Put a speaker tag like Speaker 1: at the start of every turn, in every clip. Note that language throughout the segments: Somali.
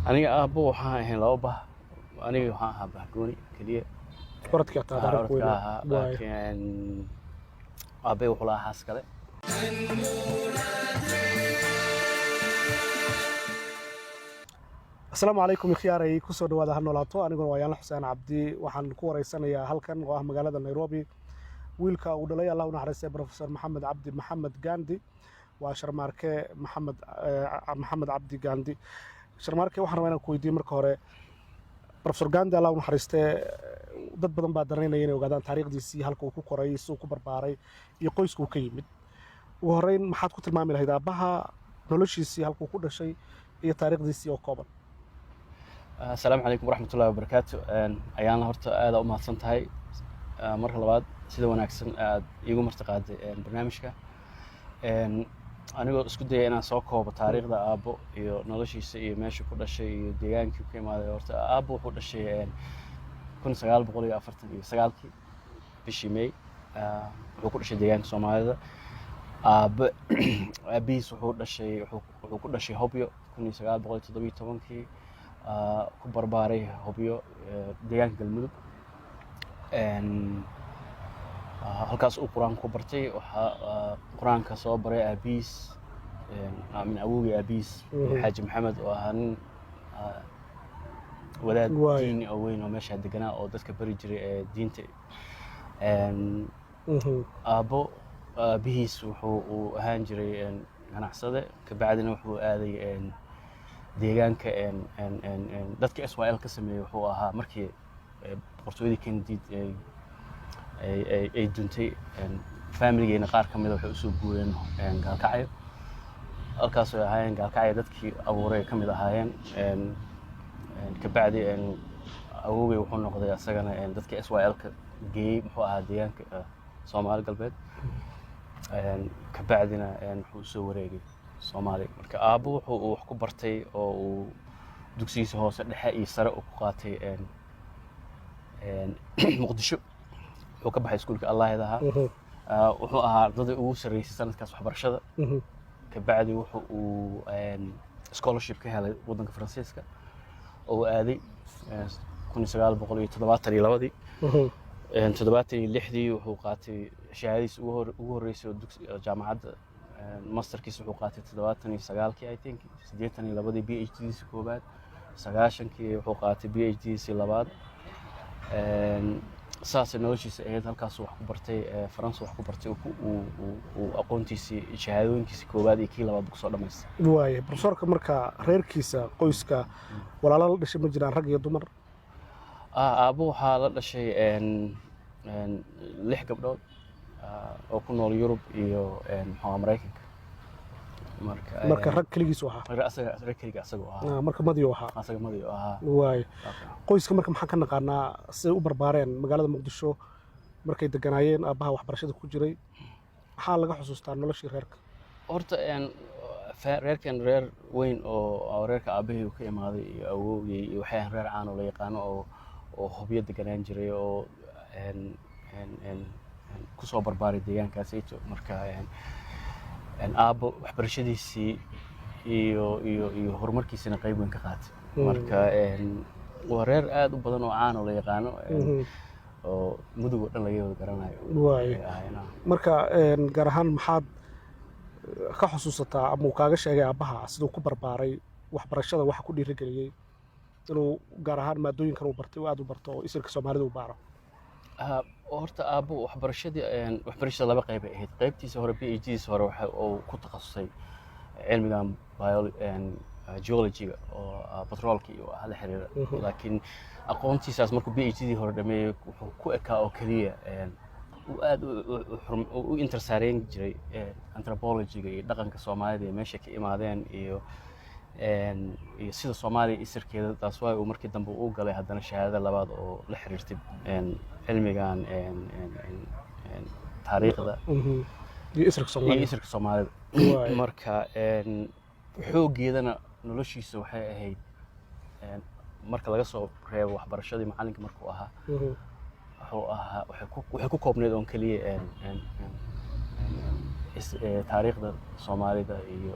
Speaker 1: Aniga aabbo waxaan ahayn laba bah. Aniga waxaan ahaa bahgooni keliya.
Speaker 2: Orodka qaada rag
Speaker 1: orodka
Speaker 2: weyn
Speaker 1: ahaa.
Speaker 2: Waay.
Speaker 1: Laakiin aabbay wuxuu lahaa xaas kale.
Speaker 2: Asalaamu calaykum ikhyaaray, kusoo dhawaada Ha Noolaato. Aniguna waa Yaanla Xuseen Cabdi. Waxaan ku wareysanayaa halkan oo ah magaalada Nairobi wiilka uu dhalay, Allah u naxariistay, Professor Maxamed Cabdi Maxamed Gandi. Waa Sharmaarke Maxamed, Maxamed Cabdi Gandi. Sharmaarke, waxaan rabaa inaan ku weydiiyo marka hore Professor Gandi, Allah u naxariistee, dad badan baa danaynaya inay ogaadaan taariikhdiisii, halka uu ku koray, siduu ku barbaaray iyo qoyska uu ka yimid. Ugu horreyn, maxaad ku tilmaami lahayd aabbaha, noloshiisii, halkuu ku dhashay iyo taariikhdiisii oo kooban?
Speaker 1: Asalaamu calaykum waraxmatullahi wabarakaatu. Ayaana horta aada u mahadsan tahay. Marka labaad, sida wanaagsan aad iigu martiqaaday barnaamijka. Anigoo isku daya inaan soo koobo taariikhda aabbo iyo noloshiisa iyo meeshuu ku dhashay iyo deegaankii ku imaaday. Horta aabbo wuxuu dhashay 1949-kii bishii May. Wuxuu ku dhashay deegaanka Soomaalida. Aabbe, aabbihiis wuxuu dhashay, wuxuu ku dhashay Hobyo 1917-kii, ku barbaaray Hobyo, deegaanka Galmudug. Halkaas uu Qur-aanka ku bartay. Waxaa Qur-aanka soo baray aabihiis, min awowgii aabihiis, Xaaji Maxamed, oo ahaa nin wadaad diini oo weyn oo meeshaa deganaa oo dadka bari jiray ee diinta. Aabbo, aabihiis wuxuu uu ahaan jiray ganacsade. Kabacdina wuxuu aaday deegaanka dadka SYL ka sameeyey. Wuxuu ahaa markii boqortooyadii Kendiid ay duntay, familigeena qaar ka mida waxay usoo guureen Gaalkacyo. Halkaas ay ahaayeen Gaalkacyo dadkii abuuray ka mid ahaayeen. Kabacdi awowgay wuxuu noqday asagana dadka SYL ka geeyey, muxuu ahaa, deegaanka Soomaali Galbeed. Kabacdina wuxuu usoo wareegay Soomaaliya. Marka aabbo wuxuu uu wax ku bartay oo uu dugsigiisa hoose, dhexe iyo sare uu ku qaatay Muqdisho. Wuxuu ka baxay iskuulka Allaahid ahaa. Wuxuu ahaa ardadii ugu sarreysay sanadkaas waxbarashada. Kabacdi wuxuu uu scholarship ka helay waddanka Faransiiska oo uu aaday 1972-dii. 76-dii wuxuu qaatay shahaadadiisa ugu horreysay oo dugsi oo jaamacadda. Masterkiisa wuxuu qaatay 79-kii, I think. 82-dii PhD-diisa koowaad. 90-kii wuxuu qaatay PhD-diisii labaad. Saasay noloshiisa ahayd. Halkaasuu wax ku bartay, Faransa wax ku bartay, uu aqoontiisii, shahaadooyinkiisii koowaad iyo kii labaad kusoo dhamaystay.
Speaker 2: Waaye, profesorka, marka reerkiisa, qoyska, walaalo la dhashay ma jiraan, rag iyo dumar?
Speaker 1: Aabbo waxaa la dhashay lix gabdhood oo ku nool Yurub iyo muxuu ahaa, Maraykanka. Marka
Speaker 2: Marka rag keligiisu ahaa?
Speaker 1: Asaga rag keliga asaga u ahaa.
Speaker 2: Marka madiyu ahaa?
Speaker 1: Asaga madiyu ahaa.
Speaker 2: Waaye, qoyska marka maxaan ka naqaanaa siday u barbaareen magaalada Muqdisho markay deganaayeen, aabbaha waxbarashada ku jiray? Maxaa laga xusuustaa noloshii reerka?
Speaker 1: Horta reerkan reer weyn oo reerka aabahii uu ka imaaday iyo awowgay iyo waxay ahayn reer caan oo la yaqaano oo Hobyo deganaan jiray oo een, een, een, een, kusoo barbaaray deegaankaasayto. Marka aabbo waxbarashadiisii iyo horumarkiisina qayb weyn ka qaatay. Marka waa reer aad u badan oo caan oo la yaqaano oo Mudug oo dhan laga wada garanayo ay ahaayeen.
Speaker 2: Marka gaar ahaan maxaad ka xusuusataa ama uu kaaga sheegay aabbaha siduu ku barbaaray, waxbarashada waxa ku dhiirigeliyey inuu gaar ahaan maadooyinkan uu bartay, uu aad u barto oo isirka Soomaalida uu baaro?
Speaker 1: Horta aabbo waxbarashadii, waxbarashada laba qayb ay ahayd. Qaybtiisa hore, PhD-diisa hore, waxa uu ku takhasusay cilmigan geology-ga oo batroolka iyo la xiriira. Laakiin aqoontiisaas markuu PhD-dii hore dhameeyey, wuxuu ku ekaa oo keliya uu aad u intersaareyn jiray anthropology-ga iyo dhaqanka Soomaalida iyo meesha ka imaadeen iyo sida Soomaaliya isirkeeda. Taas waay uu markii dambe u galay haddana shahaadada labaad oo la xiriirtay cilmigan taariikhda
Speaker 2: Iyo isirka
Speaker 1: iyo
Speaker 2: Soomaalida.
Speaker 1: Isirka Soomaalida. Marka xooggeedana noloshiisa waxay ahayd, marka laga soo reebo waxbarashadii macallinka markuu ahaa, wuxuu ahaa, waxay ku koobnayd oon keliya een, een, een, een, Taariikhda Soomaalida iyo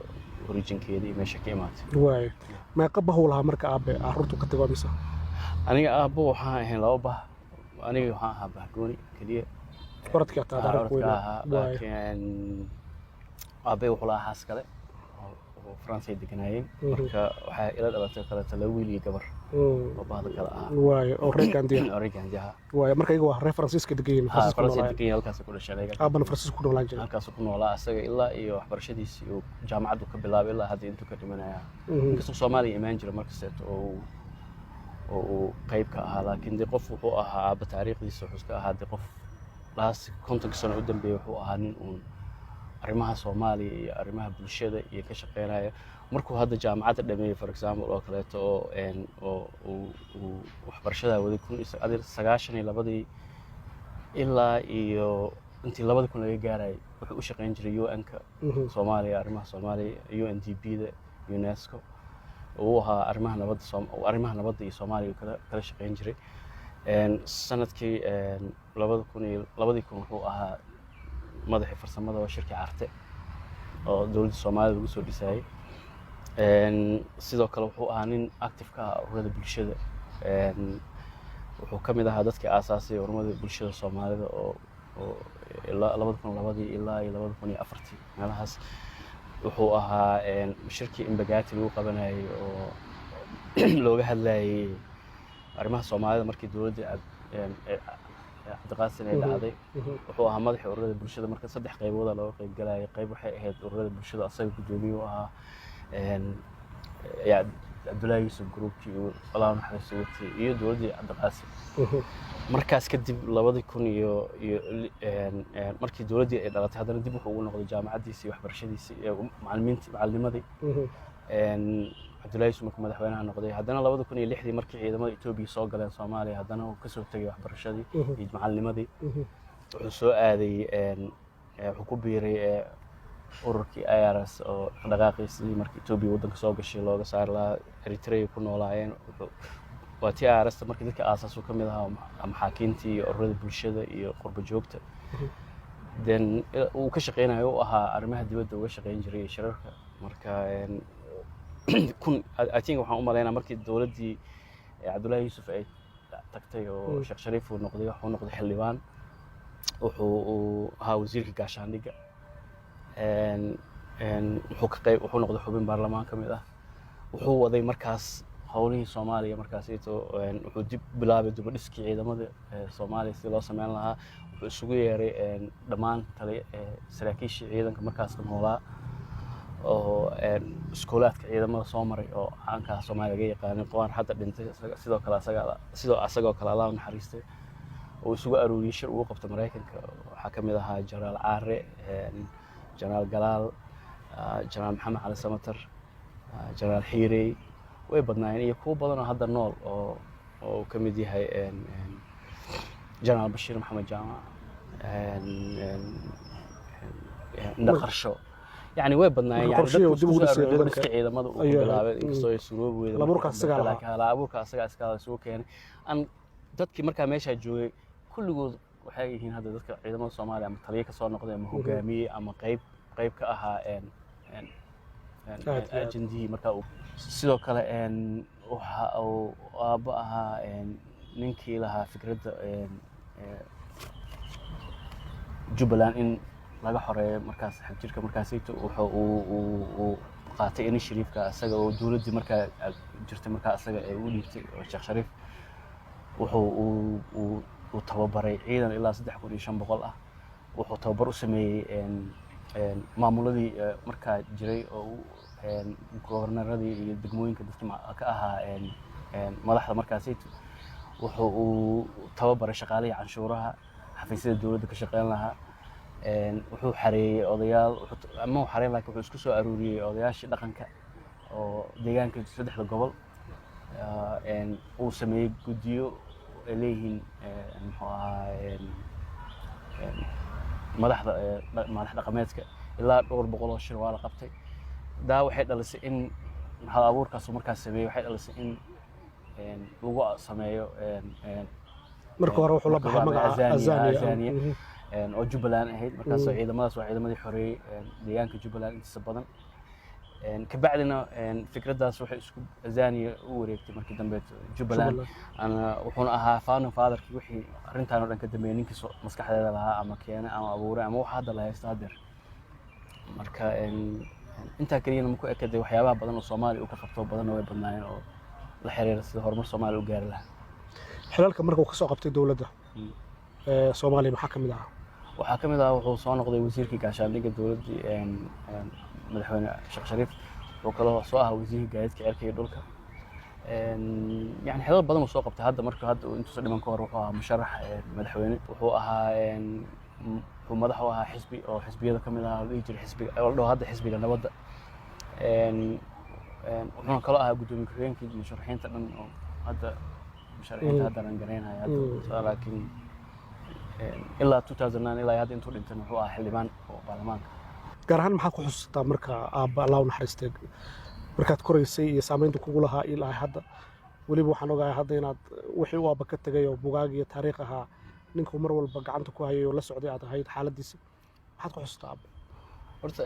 Speaker 1: originkeeda iyo meesha ka imaatay.
Speaker 2: Waay, meeqa bahuu lahaa marka aabe caruurtu ka tago mise?
Speaker 1: Aniga aabbo waxaan ahayn laba bah. Aniga waxaan ahaa bahgooni keliya.
Speaker 2: Orodkii ataa carruurka
Speaker 1: orodka
Speaker 2: weynaa.
Speaker 1: Ahaa.
Speaker 2: Waay.
Speaker 1: Laakiin aabbay wuxuu lahaa xaas kale oo Faransa ay deganaayeen. Marka waxaa ila dhalatay kaleeto laba wiil iyo gabar oo bahda kale ahaa.
Speaker 2: Waay, oo reer Gaandiya.
Speaker 1: Oo reer Gaandi ahaa.
Speaker 2: Waay, marka iyaga waa reer Faransiiska degan yihiin?
Speaker 1: Ha.
Speaker 2: Faransiiska ku
Speaker 1: Faransa
Speaker 2: noolaayeen.
Speaker 1: Degan yahay, halkaas ku dhashay aniga.
Speaker 2: Aabana Faransiiska ku noolaan jiray.
Speaker 1: Halkaas ku noolaa asaga ilaa iyo waxbarashadiisii uu jaamacaddu ka bilaabay ilaa hadda intuu ka dhimanaya. Inkastoo Soomaaliya imaan jira markasteeto oo uu qayb ka ahaa, laakiin dee qof wuxuu ahaa aabba taariikhdiisa wuxuu iska ahaa dee qof laas 50-ka sano u dambeeyay wuxuu ahaa nin uun arrimaha Soomaaliya iyo arrimaha bulshada iyo ka shaqeynaya. Markuu hadda jaamacadda dhameeyey, for example, oo kaleeto oo uu waxbarashadaa waday 1992-dii ilaa iyo intii 2000 laga gaarayay, wuxuu u shaqeyn jiray UN-ka Soomaaliya, arrimaha Soomaaliya, UNDP-da, UNESCO. Uu ahaa arrimaha nabadda, arrimaha nabadda iyo Soomaaliya uu kala shaqeyn jiray. Sanadkii 2002 wuxuu ahaa madaxii farsamada oo shirkii Carte oo dowladda Soomaalida lagu soo dhisayay. Sidoo kale wuxuu ahaa nin active ka ah ururada bulshada. Wuxuu ka mid ahaa dadkii aasaasay ururada bulshada Soomaalida oo ilaa 2002-dii ilaa iyo 2004-tii meelahaas. Wuxuu ahaa shirkii Imbagati lagu qabanayay oo looga hadlayay arrimaha Soomaalida markii dowladda Cabdiqaasin ay dhacday. Wuxuu ahaa madaxii ururada bulshada. Marka saddex qaybooda looga qayb galayay. Qayb waxay ahayd ururada bulshada, asaga guddoomiye u ahaa, ya Cabdullaahi Yuusuf groupkii uu Allah naxariisto watay iyo dowladdii Cabdiqaasim. Markaas kadib 2000 iyo markii dowladdii ay dhalatay, haddana dib wuxuu ugu noqday jaamacaddiisii, waxbarashadiisii, macallimiintii, macallinimadii. Cabdullaahi Yuusuf markuu madaxweynaha noqday, haddana 2006-dii markii ciidamada Etoobiya soo galeen Soomaaliya, haddana uu kasoo tegay waxbarashadii iyo macallinimadii. Wuxuu soo aaday, wuxuu ku biiray ururkii IRS oo dhaqdhaqaaqiisii markii Etoobiya waddanka soo gashay looga saari lahaa. Eritrea ku noolaayeen. Waa tii IRS-ta markii dadka aasaasu ka mid ahaa, maxaakiintii iyo ururada bulshada iyo qurba joogta. Then uu ka shaqeynayo, u ahaa arrimaha dibadda uga shaqeyn jiray iyo shirarka. Marka kun I think waxaan u malaynaa markii dowladdii Cabdullaahi Yuusuf ay tagtay oo Sheekh Shariif uu noqday, wuxuu noqday xildhibaan, wuxuu uu ahaa wasiirka gaashaandhigga. Een, een, wuxuu ka qayb wuxuu noqday xubin baarlamaan ka mid ah. Wuxuu waday markaas howlihii Soomaaliya markaas ito. Wuxuu dib bilaabay dib u dhiskii ciidamada Soomaaliya sidii loo sameyn lahaa. Wuxuu isugu yeeray dhammaan tali saraakiishii ciidanka markaas noolaa oo iskoolaadka ciidamada soo maray oo caanka ah, Soomaaliya laga yaqaanay, qaar hadda dhintay, sidoo kale asaga, sidoo asagoo kale, Allah u naxariistay, oo isugu aruuriyey shir ugu qabtay Maraykanka. Waxaa ka mid ahaa Jenaraal Caare, Jenaraal Galaal, Jenaraal Maxamed Cali Samatar, Jenaraal Xiirey. Way badnaayeen, iyo kuwo badan oo hadda nool oo uu ka mid yahay Jenaraal Bashiir Maxamed Jaamac, Indho Qarsho. Yani way badnaayeen.
Speaker 2: Marka
Speaker 1: Yani
Speaker 2: qorshihii
Speaker 1: dadku
Speaker 2: uu dib ugu
Speaker 1: isku soo
Speaker 2: dhisay
Speaker 1: aruuriyay
Speaker 2: ciidanka
Speaker 1: dhiska ciidamada uu ku
Speaker 2: ayuu ahayd.
Speaker 1: bilaabay, inkastoo ay suroobi weyday
Speaker 2: Hal-abuurka
Speaker 1: markii
Speaker 2: asagaa
Speaker 1: dambe,
Speaker 2: lahaa.
Speaker 1: laakiin hal-abuurka asagaa iska isugu keenay. An dadkii markaa meeshaa joogay kulligood waxay yihiin hadda dadka ciidamada Soomaaliya ama taliye kasoo noqday ama hogaamiyey ama qayb ka ahaa
Speaker 2: Aad iyo aad.
Speaker 1: Ajendihii markaa sidoo kale waxa uu aabbo ahaa ninkii lahaa fikradda Jubbaland in laga xoreeyo markaas xagjirka. Markaasayto wuxuu uu qaatay initiative-ka isaga oo dowladdii markaa jirtay, markaa isaga ay u dhiibtay oo Sheekh Shariif. Wuxuu uu tababaray ciidan ilaa 3500 ah. Wuxuu tababar u sameeyey maamuladii markaa jiray oo gobornaradii iyo degmooyinka dadkii ka ahaa madaxda markaasayto. Wuxuu uu tababaray shaqaalihii canshuuraha xafiisyada dowladda ka shaqeyn lahaa. Wuxuu xareeyey odayaal, ama uu xareyn, laakiin wuxuu isku soo aruuriyey odayaashii dhaqanka oo deegaanka saddexda gobol. Uu sameeyey guddiyo ay leeyihiin, muxuu ahaa, madaxda madax dhaqameedka. Ilaa dhowr boqol oo shir waa la qabtay. Daa waxay dhalisay in hal abuurkaas uu markaas sameeyey waxay dhalisay in lagu sameeyo
Speaker 2: Marka hore wuxuu la
Speaker 1: marka
Speaker 2: baxay
Speaker 1: hore
Speaker 2: magaca
Speaker 1: Azania,
Speaker 2: Azania.
Speaker 1: Azania. Oo Jubbaland ahayd markaasoo. Ciidamadaas waa ciidamadii xoreeyey deegaanka Jubbaland intiisa badan. Kabacdina fikraddaas waxay isku Azania u wareegtay markii dambe Jubbaland.
Speaker 2: Jubbaland.
Speaker 1: Ana wuxuuna ahaa founding fatherkii wixii arrintan oo dhan ka dambeeyay, ninkii maskaxdeeda lahaa ama keenay ama abuuray ama waxa hadda la haysto haddeer. Marka intaa keliyana ma ku ekaday, waxyaabaha badan oo Soomaaliya uu ka qabto badanna way badnaayeen oo la xiriira sida horumar Soomaaliya u gaari lahaa.
Speaker 2: Xilalka marka uu ka soo qabtay dowladda ee Soomaaliya maxaa ka mid ahaa?
Speaker 1: Waxaa ka mid ah, wuxuu soo noqday wasiirkii gaashaandhigga dowladdii madaxweyne Sheekh Shariif. Wuxuu kaloo soo ahaa wasiirka gaadiidka cirka iyo dhulka. Yani xilal badan uu soo qabtay. Hadda marka hadda uu intuusa dhiman ka hor wuxuu ahaa musharax madaxweyne. Wuxuu ahaa wuxuu madax u ahaa xisbi oo xisbiyada ka mid ahaa la dhihi jiray xisbiga oo la dhaho hadda Xisbiga Nabadda. Wuxuuna kaloo ahaa guddoomiye ku-xigeenkii musharaxiinta dhan oo hadda musharaxiinta hadda aan garaynaya hadda. Laakiin ilaa 2009 ilaa hadda intuu dhintay wuxuu ahaa xildhibaan oo baarlamaanka.
Speaker 2: Gaar ahaan maxaad ku xusuusataa marka aabba, Allah u naxariistay, markaad koraysay iyo saamaynta kugu lahaa ilaa hadda? Weliba waxaan ogahay hadda inaad wixii u aabba ka tegay oo bugaag iyo taariikh ahaa ninkuu mar walba gacanta ku hayay oo la socday aad ahayd xaaladiisa. Maxaad ku xusuusataa aabba?
Speaker 1: Horta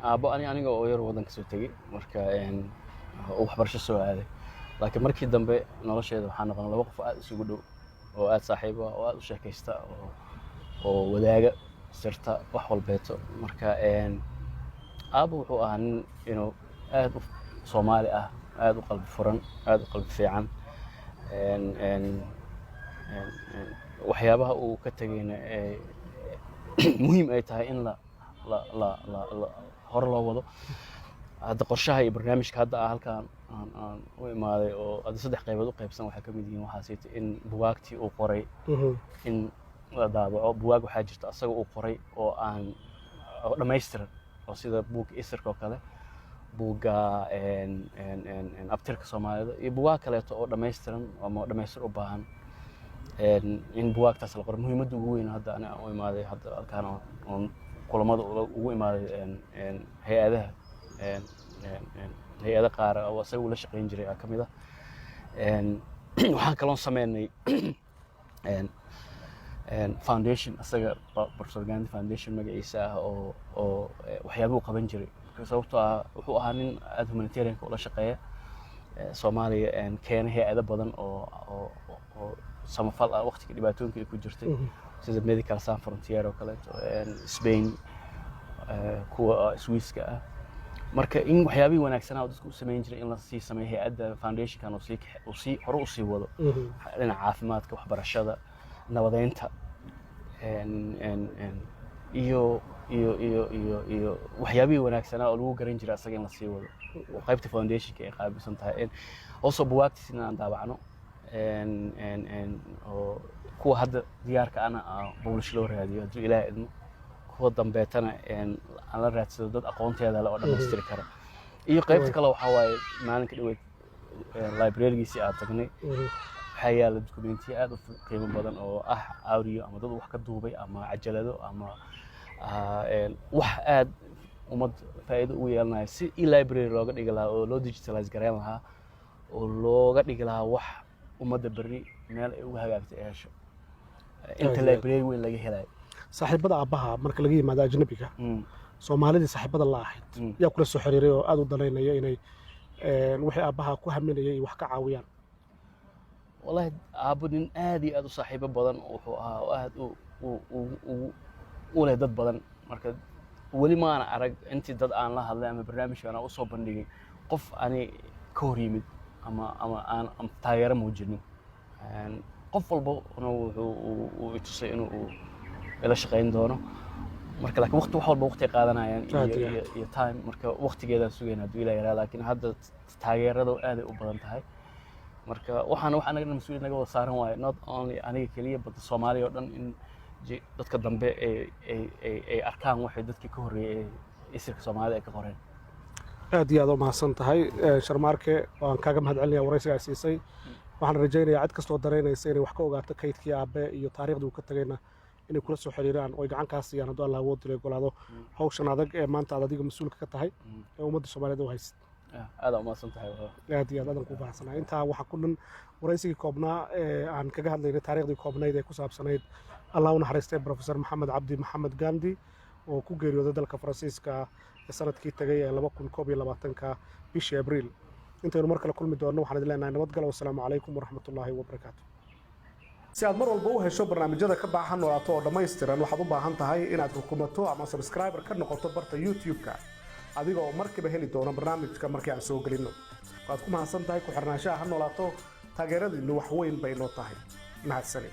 Speaker 1: aabbo aniga oo yar waddanka soo tegey, marka uu waxbarasho soo aaday, laakiin markii dambe nolosheeda waxaa noqon laba qof oo aad isugu dhow oo aad saaxiib ah oo aad u sheekaysta oo wadaaga sirta wax walbeeto. Marka aabbo wuxuu ahaa nin inuu aad u Soomaali ah, aad u qalbi furan, aad u qalbi fiican. Een, een, een, een, waxyaabaha uu ka tegayna ee muhiim ay tahay in la hore loo wado. Hadda qorshaha iyo barnaamijka hadda ah halkaan aan u imaaday oo hadda saddex qaybood u qaybsan waxaa ka mid yihiin waxaasayta in bugaagtii uu qoray in la daabaco. Bugaag waxaa jirta asaga uu qoray oo aan oo dhammaystiran, oo sida buugga isirka oo kale, buugga abtirka Soomaalida iyo bugaag kaleeto oo dhammaystiran ama dhammaystir u baahan in bugaagtaas la qoro. Muhiimadda ugu weyn hadda ani aan u imaaday hadda halkaan oon kulamada ugu imaaday hay-adaha hay-ado qaar oo asaga ula shaqayn jiray aa ka mid ah. Waxaan kaloon sameynay foundation asaga Professor Gandhi Foundation magaciisa ah oo waxyaabuu qaban jiray. Sababtoo ah wuxuu ahaa nin aada humanitarianka ula shaqeeya Soomaaliya, keenay hay-ado badan oo samafal ah waqtiga dhibaatooyinka ay ku jirtay, sida Medical Sans Frontier oo kaleeto, Spain, kuwa Swisska ah. Marka in waxyaabihii wanaagsanaa oo dadku u sameyn jiray in la sii sameeyo, hay-adda foundationkan uu sii hore usii wado dhinaca caafimaadka, waxbarashada, nabadeynta iyo waxyaabihii wanaagsanaa oo lagu garan jiray asaga in la sii wado oo qaybta foundationka ay qaabilsan tahay. Also buwaagtiis in aan daabacno oo kuwa hadda diyaarka ana publish loo raadiyo hadduu Ilaah idmo, kuwa dambeetana aan la raadsado dad aqoonteeda leh oo dhammaystiri kara. Iyo qaybta kale waxaa waaye maalinka dhaweyd librarygiisii aad tagnay, waxaa yaala dukumentiyo aad u qiimo badan oo ah audio ama dad wax ka duubay ama cajalado ama wax aad ummad faa'iido ugu yeelanaya, si e-library looga dhigi lahaa oo loo digitalize gareyn lahaa oo looga dhigi lahaa wax ummadda berri meel ay uga hagaagtay ay hesho inta
Speaker 2: Aad iyo aad.
Speaker 1: library weyn laga helayo.
Speaker 2: Saaxiibada aabbaha marka laga yimaado ajnabiga, Soomaalidii saaxiibada la ahayd yaa kula soo xiriiray oo aad u danaynaya inay wixii aabbaha ku haminayay iyo wax ka caawiyaan?
Speaker 1: Wallahi aabbo nin aad iyo aad u saaxiibo badan wuxuu ahaa oo aad u leh dad badan. Marka weli maana arag intii dad aan la hadlay ama barnaamijkan aan usoo bandhigay qof ani ka hor yimid ama aan ama taageero muujinin. Qof walbana wuxuu uu i tusay inuu uu ila shaqayn doono. Marka laakiin waqti, wax walba waqti ay qaadanayaan
Speaker 2: Aad
Speaker 1: iyo
Speaker 2: iyo
Speaker 1: iyo time. Marka waqtigeedaan sugayna hadduu Ilaah yaraa, laakiin hadda taageerada aaday u badan tahay. Marka waxaana wax anaga dhan mas-uuliyad naga wada saaran waaye, not only aniga keliya but Soomaaliya oo dhan, in dadka dambe ay arkaan waxay dadkii ka horreeyay ee isirka Soomaalida ay ka qoreen.
Speaker 2: Aad iyo aad u mahadsan tahay, Sharmaarke. Waan kaaga mahad celinaya waraysiga ay siisay. Waxaan rajaynayaa cid kastoo danaynaysa inay wax ka ogaato kaydkii aabe iyo taariikhdii uu ka tagayna inay kula soo xiriiraan oo ay gacan kaa siiyaan hadduu Allah awood dilay ogolaado hawshan adag ee maanta aad adiga mas-uulka ka tahay ee ummadda Soomaaliyeed u haysid.
Speaker 1: Aad aa umahadsan tahay.
Speaker 2: Aad iyo aad adan ku faraxsanahay. Intaa waxaa ku dhan waraysigii koobnaa ee aan kaga hadlaynay taariikhdii koobnayd ee ku saabsanayd. Allah u naxariistay Professor Maxamed Cabdi Maxamed Gandi oo ku geeriyooday dalka Faransiiska sanadkii tagay ee 2021-ka bishii Abriil. Intaynu mar kale kulmi doonno, waxaan idin leenahay nabadgalo. Wasalaamu calaykum waraxmatullaahi wabarakaatu. Si aad mar walba u hesho barnaamijyada ka baxa Noolaato oo dhammaystiran, waxaad u baahan tahay inaad rukumato ama subscriber ka noqoto barta YouTube-ka, adiga oo markiiba heli doono barnaamijka markii aan soo gelinno. Waad ku mahadsan tahay ku xirnaanshaha Ha Noolaato. Taageeradiinnu wax weyn bay noo tahay. Mahadsanid.